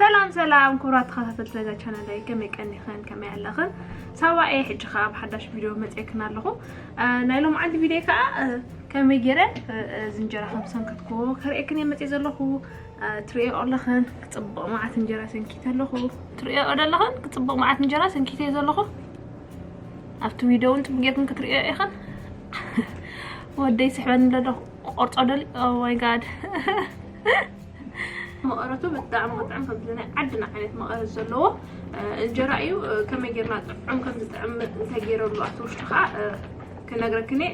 ሰላም ሰላም ክቡራት ተኸታተልቲ ናይዛ ቻናለይ፣ ከመይ ቀኒኽን ከመይ ኣለኽን? ሳባ እየ። ሕጂ ኸኣ ኣብ ሓዳሽ ቪድዮ መጺኤክን ኣለኹ። እ፣ ናይ ሎምዓንቲ ቪድዮ ከኣ፣ እ፣ ከመይ ገይረ፣ እ፣ እዚ እንጀራ ከም ዝሰንከትኩዎ ከርእየክን እየ መጺኤ ዘለኹ። እ፣ ትርእዮ ኣለኽን ክጽብቕ መዓት እንጀራ ሰንኪተ ኣለኹ። ትርእዮ ኣለኽን ክጽብቕ መዓት እንጀራ ሰንኪተ እየ ዘለኹ። ኣብቲ ቪድዮ እውን ጽቡቕ ጌርክን ክትርእዮ ኢኽን። ወደይ ስሕበኒ ኣሎ ዶ ክቆርጾ ደልዩ? Oh my God። መቐረቱ ብጣዕሚ ክጥዕም፣ ከምዚ ናይ ዓድና ዓይነት መቐረት ዘለዎ፣ እ፣ እንጀራ እዩ። እ፣ ከመይ ጌርና ጥዑም ከም ዝጥዕም እንተገይረሉ ኣብቲ ውሽጡ ከዓ፣ እ፣ ክነግረክን እየ።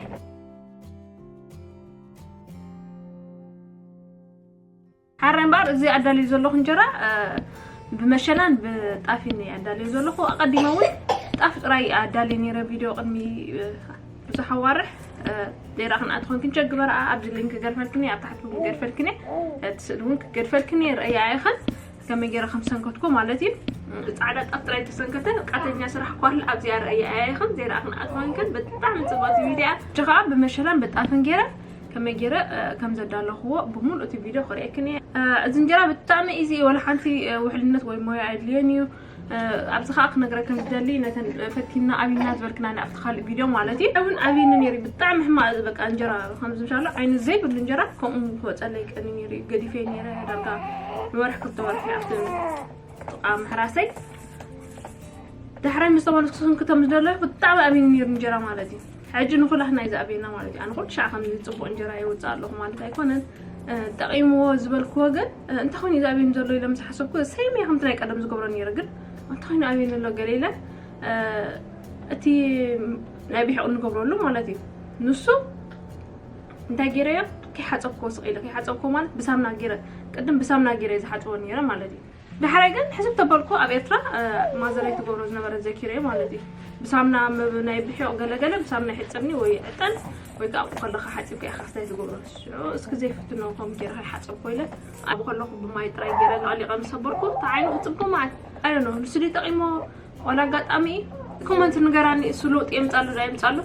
ሓራይ እምበኣር እዚ ኣዳልዩ ዘለኹ እንጀራ፣ እ፣ ብመሸላን ብጣፊን እየ ኣዳልዩ ዘለኹ። ኣቐዲመ እውን ጣፍ ጥራይ ኣዳልየ ነይረ ቪድዮ ቅድሚ፣ እ፣ ብዙሕ ኣዋርሕ፣ እ፣ ሌላ ክንኣት ኾንክን ቸክ ግበርኣ፣ ኣብዚ ሊንክ ክገድፈልክን እየ፣ ኣብ ታሕቲ እውን ክገድፈልክን እየ፣ እቲ ስእሊ እውን ክገድፈልክን እየ፣ ርእያ ኢኽን ከመይ ገይረ ከም ሰንከትኩ ማለት እዩ። እ፣ ጻዕዳ ጣፍ ጥራይ ተሰንከተ፣ ቃተኛ ስራሕ ኳል ኣብዚኣ ርእያ ኢኽን፣ ዜራ ክንኣት ኾንክን ብጣዕሚ ጽብቕቲ ቪድዮ እያ። እጂ ኸኣ ብመሸላን ብጣፍን ገይረ ከመይ ገይረ፣ እ፣ ከም ዘዳለኽዎ ብምሉእ እቲ ቪድዮ ክርእየክን እየ። እ፣ እዚ እንጀራ ብጣዕሚ ኢዚ እዩ፣ ወላ ሓንቲ፣ እ፣ ውሕልነት ወይ ሞያ ኣየድልዮን እዩ። እ፣ ኣብዚ ኸኣ ክነግረክን ዝደሊ፣ ነተን፣ እ፣ ፈቲና ኣብይና ዝበልክናኒ ኣብቲ ካልእ ቪድዮ ማለት እዩ። እውን ኣብይኒ ነይሩ፣ ብጣዕሚ ሕማቕ እዩ፣ በቃ እንጀራ ከምዚ ምሻሎ ዓይነት ዘይብሉ እንጀራ ከምኡ ክወጸለይ ቀኒ ነይሩ፣ ገዲፈ ነይረ ዳርጋ ንወርሒ ክልተ ወርሒ ኣብቲ ጥቓ ምሕራሰይ። ዳሕራይ ምስ ተመለስኩ ክሰንክቶም ዝደለኹ ብጣዕሚ ኣብይኒ ነይሩ እንጀራ ማለት እዩ። ሕጂ ንኹላህና እዩ ዝኣብየና ማለት እዩ። ኣነ ኩሉ ሻዕ ከምዚ ጽቡቕ እንጀራ የውጽእ ኣለኹ ማለት ኣይኮነን። እ፣ ጠቒምዎ ዝበልክዎ ግን፣ እ፣ እንታይ ኮይኑ እዩ ዝኣብየኒ ዘሎ ኢለ ምስ ሓሰብኩ፣ ሰይም እየ ከምቲ ናይ ቀደም ዝገብሮ ነይረ፣ ግን እንታይ ኮይኑ ኣብየኒ ኣሎ ገለ ኢለ፣ እ፣ እቲ ናይ ብሒቕ እንገብረሉ ማለት እዩ። ንሱ እንታይ ገይረዮ? ከይሓጸብክዎ ስቕ ኢለ፣ ከይሓጸብክዎ ማለት ብሳምና ገይረ፣ ቅድም ብሳምና ገይረ እየ ዝሓጽቦ ነይረ ማለት እዩ። ዳሕራይ ግን ሕስብ ተበልኩ፣ ኣብ ኤርትራ፣ እ፣ ማዘረይ ትገብሮ ዝነበረት ዘኪረዮ ማለት እዩ። ብሳምና፣ ም-፣ ናይ ብሒቕ ገለገለ ብሳምና ይሕጸብኒ ወይ ዕጠን ወይ ከዓ ኣብኡ ከለኻ ሓጺብካ ኢኻ ክስታይ ትገብሮ። ሽዑ እስኪ ዘይፍትኖ ከምኡ ገይረ ከይሓጸብኩ ኢለ ኣብኡ ከለኹ ብማይ ጥራይ ገይረ ለቕሊቐ ምስ ሰበርኩ፣ ተዓይኑ ክጽብቕ መዓት። I don't know፣ ንሱ ድዩ ጠቒሞ ዋላ ኣጋጣሚ? ኮመንት ንገራኒ፣ እሱ ለውጢ የምጻሉ ዶ የምጻሉ?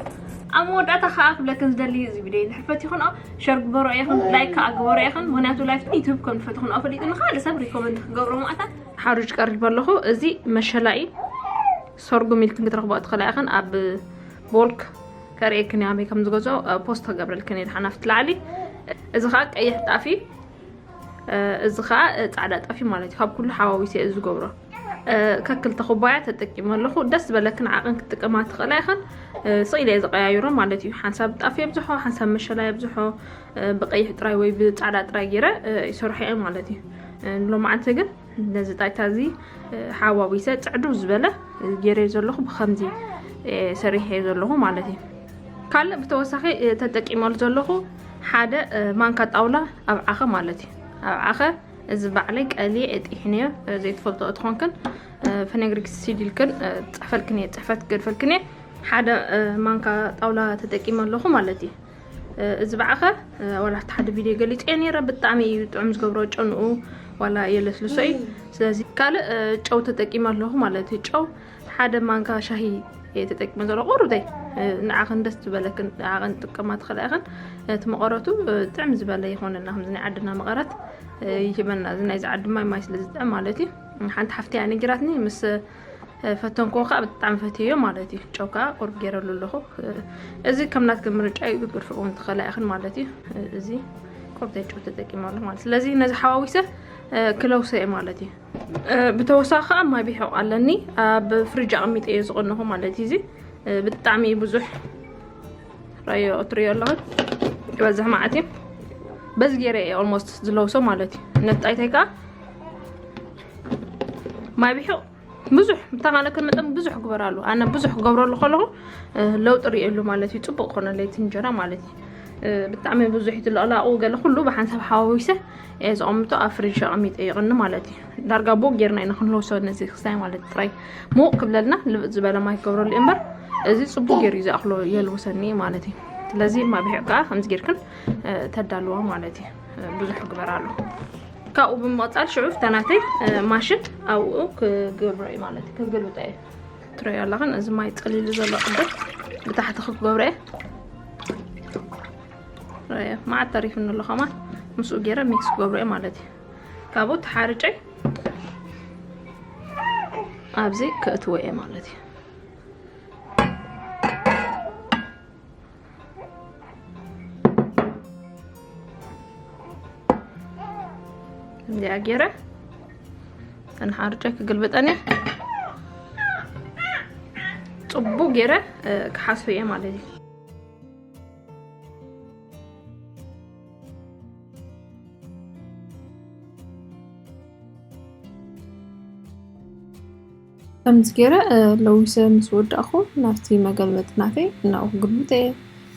ኣብ መወዳእታ ከኣ ክብለክን ዝደሊ፣ እዚ ቪድዮ ንሕልፈት ይኹንኦ፣ ሸር ግበሮ ኢኽን፣ ላይክ ከኣ ግበሮ ኢኽን። ምኽንያቱ ላይፍ ዩቱብ ከም ንፈትኹንኦ ፈሊጥኒ፣ ካልእ ሰብ ሪኮመንድ ክገብሮ ማዕታ። ሓሩጭ ቀሪብ ኣለኹ። እዚ መሸላ እዩ። ሰርጉም ኢልክን ክትረኽቦ ትኽእላ ኢኽን። ኣብ ቦልክ ከርእየክን እየ፣ ኣበይ ከም ዝገዝኦ፣ እ፣ ፖስት ክገብረልክን እየ ድሓን ኣብቲ ላዕሊ። እዚ ኸኣ ቀይሕ ጣፍ እዩ። እ፣ እዚ ኸኣ፣ እ፣ ጻዕዳ ጣፍ እዩ ማለት እዩ። ካብ ኩሉ ሓዋዊሰ እየ ዝገብሮ። እ፣ ከክልተ ኩባያ ተጠቂመ ኣለኹ። ደስ ዝበለክን ዓቐን ክትጥቀማ ትኽእላ ኢኽን። እ፣ ስቕ ኢለ እየ ዝቀያይሮ ማለት እዩ። ሓንሳብ ጣፍ የብዝሖ፣ ሓንሳብ መሸላ የብዝሖ። እ፣ ብቀይሕ ጥራይ ወይ ብጻዕዳ ጥራይ ገይረ፣ እ፣ ይሰርሖ እየ ማለት እዩ። እ፣ ሎማዓንቲ ግን ነዚ ጣይታ እዚ፣ እ፣ ሓዋዊሰ ጽዕዱ ዝበለ፣ እ፣ ገይረ ዘለኹ ብኸምዚ፣ እ፣ ሰሪሐ ዘለኹ ማለት እዩ። ካልእ ብተወሳኺ፣ እ፣ ተጠቂመሉ ዘለኹ ሓደ፣ እ፣ ማንካ ጣውላ ኣብዓኸ ማለት እዩ። ኣብዓኸ እዚ ባዕለይ ቀልየ እጢሕንዮ፣ እ፣ ዘይትፈልጦ እትኾንክን፣ እ፣ ፈነግሪክ ሲድ ኢልክን፣ እ፣ ጽሕፈልክን እየ፣ ጽሕፈት ክገድፈልክን እየ። ሓደ፣ እ፣ ማንካ ጣውላ ተጠቂመ ኣለኹ ማለት እዩ። እ፣ እዚ ብዓኸ፣ እ፣ ዋላ ኣብቲ ሓደ ቪድዮ ገሊጸዮ ነይረ፣ ብጣዕሚ እዩ ጥዑም ዝገብሮ ጨንኡ፣ ዋላ የለስልሶ እዩ። ስለዚ ካልእ፣ እ፣ ጨው ተጠቂመ ኣለኹ ማለት እዩ። ጨው ሓደ ማንካ ሻሂ እየ ተጠቂመ ዘለኹ። ቁሩብተይ፣ እ፣ ንዓኽን ደስ ዝበለክን ንዓኽን ጥቀማ ትኽእላ ኢኽን። እቲ መቐረቱ፣ እ፣ ጥዕም ዝበለ ይኾነና፣ ከምዚ ናይ ዓድና መቐረት፣ እ፣ ይህበና። እዚ ናይዚ ዓዲ ማይ ማይ ስለ ዝጥዕም ማለት እዩ። ሓንቲ ሓፍቲ እያ ነጊራትኒ፣ ምስ፣ እ፣ ፈተንክዎ ከዓ ብጣዕሚ ፈትየዮ ማለት እዩ። ጨው ከዓ ቁሩብ ገይረሉ ኣለኹ። እ፣ እዚ ከም ናትክን ምርጫ እዩ፣ ክትገድፍዎ እውን ትኽእላ ኢኽን ማለት እዩ። እ፣ እዚ ቁሩብተይ ጨው ተጠቂመ ኣለኹ ማለት። ስለዚ ነዚ ሓዋዊሰ፣ እ፣ ክለውሶ እየ ማለት እዩ። እ፣ ብተወሳኺ ከዓ ማይ ብሒቕ ኣለኒ፣ ኣብ ፍሪጅ ኣቐሚጠ እየ ዝቐነኹ ማለት እዩ። እዚ፣ እ፣ ብጣዕሚ ብዙሕ ራዮ እትርእዮ ኣለኹም፣ ይበዝሕ መዓት እዩ። በዚ ገይረ እየ ኦልሞስት ዝለውሶ ማለት እዩ። ነጣይታይ ከዓ ማይ ብሒቕ ብዙሕ፣ ብተኻለከ መጠን ብዙሕ ክግበር ኣለዎ። ኣነ ብዙሕ ክገብረሉ ከለኹ፣ እ፣ ለውጢ ርእየሉ ማለት እዩ። ጽቡቕ ኮነለይ እቲ እንጀራ ማለት እዩ። እ፣ ብጣዕሚ ብዙሕ እዩ እቲ ለቕላቑ፣ ገለ ኩሉ ብሓንሳብ ሓዋዊሰ እየ ዘቐምጦ፣ ኣብ ፍሪጅ ኣቐሚጠ ይቕኒ ማለት እዩ። ዳርጋ ብኡ ጌርና ኢና ክንለውሶ ነዚ ክስታይ ማለት ጥራይ። ምውቕ ክብለልና ልብጥ ዝበለ ማይ ክገብረሉ እምበር፣ እዚ ጽቡቕ ገይሩ እዩ ዝኣኽሎ፣ የልውሰኒ ማለት እዩ። ስለዚ ማይ ብሒቕ ከዓ ከምዚ ጌርክን፣ እ፣ ተዳልዋ ማለት እዩ። እ፣ ብዙሕ ክግበር ኣሎ። ካብኡ ብምቕጻል ሽዑ ፍታናተይ፣ እ፣ ማሽን ኣብኡ ክገብሮ እዩ ማለት እዩ፣ ክግልብጦ እዩ። ትርእዮ ኣለኽን፣ እዚ ማይ ጸሊሉ ዘሎ ቅድም ብታሕቲ ክገብሮ እየ። ርእዮ፣ መዓት ተሪፉኒ ኣሎ ከማን፣ ምስኡ ገይረ ሚክስ ክገብሮ እየ ማለት እዩ። ካብኡ ተሓርጨይ ኣብዚ ከእትዎ እየ ማለት እዩ። እንዲኣ ገይረ እንሓርጨ ክግልብጠን እየ። ጽቡቅ ገይረ ክሓስብ እየ ማለት እዩ። ከምዚ ገይረ ለዊሰ ምስ ወዳእኹ ናብቲ መገልበጢ ናተይ እናው ክግልብጠ እየ።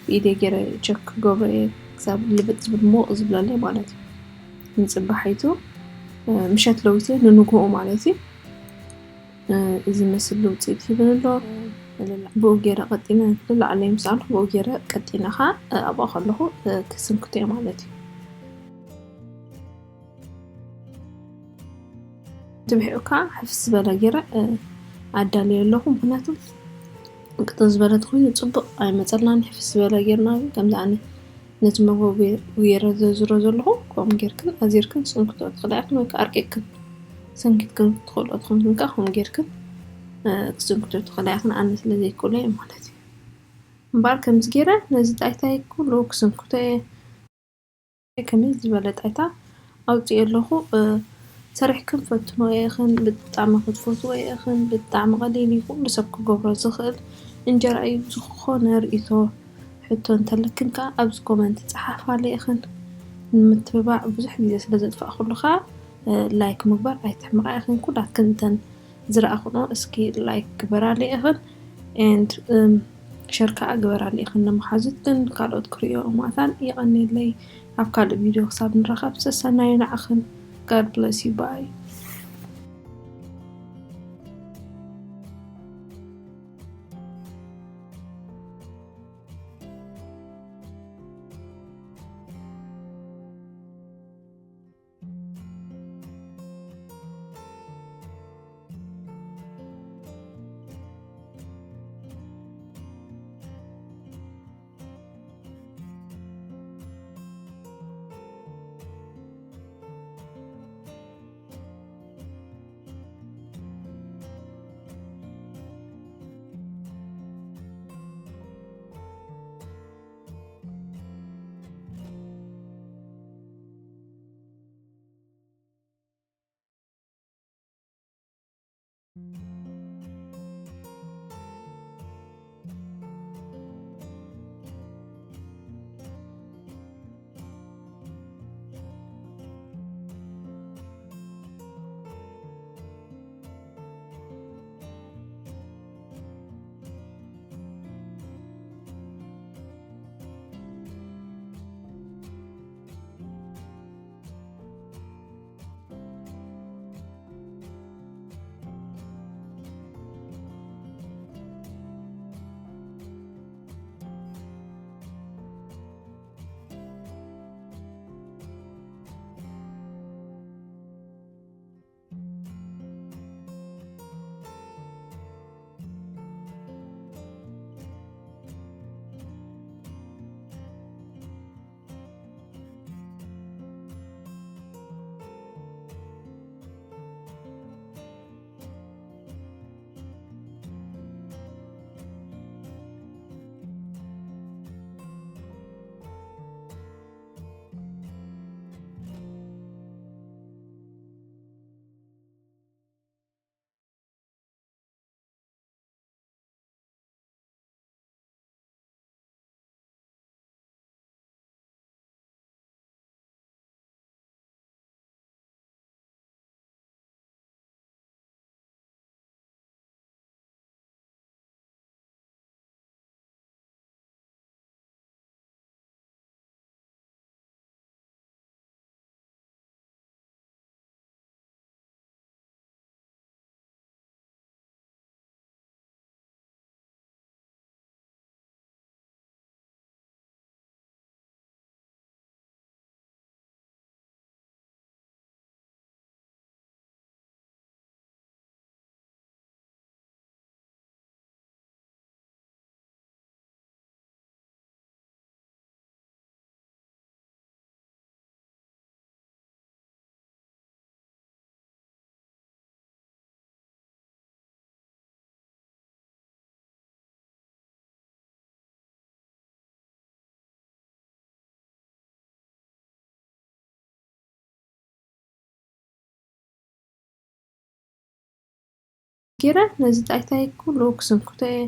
ብኢደይ ገይረ ቸክ ክገብሮ እየ ክሳብ ልብጥ ዝብል ሞቕ ዝብለለይ ማለት እዩ። ንፅባሒቱ ምሸት ለዊሰ ንንግሆ ማለት እዩ። እዚ መስል ውፅኢት ሂብን ኣሎ። ብኡ ገይረ ቀጢነ ልላዕለይ ምስ ኣልኩ ብኡ ገይረ ቀጢነ ከዓ ኣብኣ ከለኹ ክስንክቶ እየ ማለት እዩ። ትብሒዑካ ሕፍስ ዝበለ ገይረ ኣዳልየ ኣለኹ። ምክንያቱ ቅጥን ዝበለ ተኮይኑ ፅቡቅ ኣይመፀልናን። ሕፍስ ዝበለ ገይርና ከምዚ ኣነ ነቲ መጎጎ ገይረ ዘዝሮ ዘለኹ ከምኡ ጌርክን ኣዚርክን ስንክቶ ትኽእላ ኢኽን ወይ ከዓ ኣርቂቅክን ሰንኪትክን ትኽእሎ ትኾንክን ከዓ ከምኡ ጌርክን ክስንክቶ ትኽእላ ኢኽን። ኣነ ስለ ዘይክእሎ እየ ማለት እዩ። እምበኣር ከምዚ ገይረ ነዚ ጣይታይ ኩሉ ክስንክቶ እየ። ከመይ ዝበለ ጣይታ ኣውፅእ ኣለኹ። ሰሪሕክን ፈትኖ ኢኽን ብጣዕሚ ክትፈትዎ ኢኽን። ብጣዕሚ ቀሊል እዩ፣ ኩሉ ሰብ ክገብሮ ዝኽእል እንጀራ እዩ። ዝኾነ ርእይቶ ሕቶ እንተለክን ከዓ ኣብዚ ኮመንት ፀሓፋለ ኢኽን። ንምትብባዕ ብዙሕ ግዜ ስለ ዘጥፋእኩሉ ከዓ ላይክ ምግባር ኣይትሕምቃ ኢኽን። ኩላትክን እንተን ዝረኣኹኖ እስኪ ላይክ ግበራለ ኢኽን and ሸር ከዓ ግበራለ ኢኽን ንመሓዙትክን ካልኦት ክርእዮ እማታን። የቐንየለይ። ኣብ ካልእ ቪድዮ ክሳብ ንራኸብ ሰሰናዩ ንዓኽን። God bless you. Bye. ገይረ ነዚ ጣይታይ ኩሉ ክስንክቶ እየ።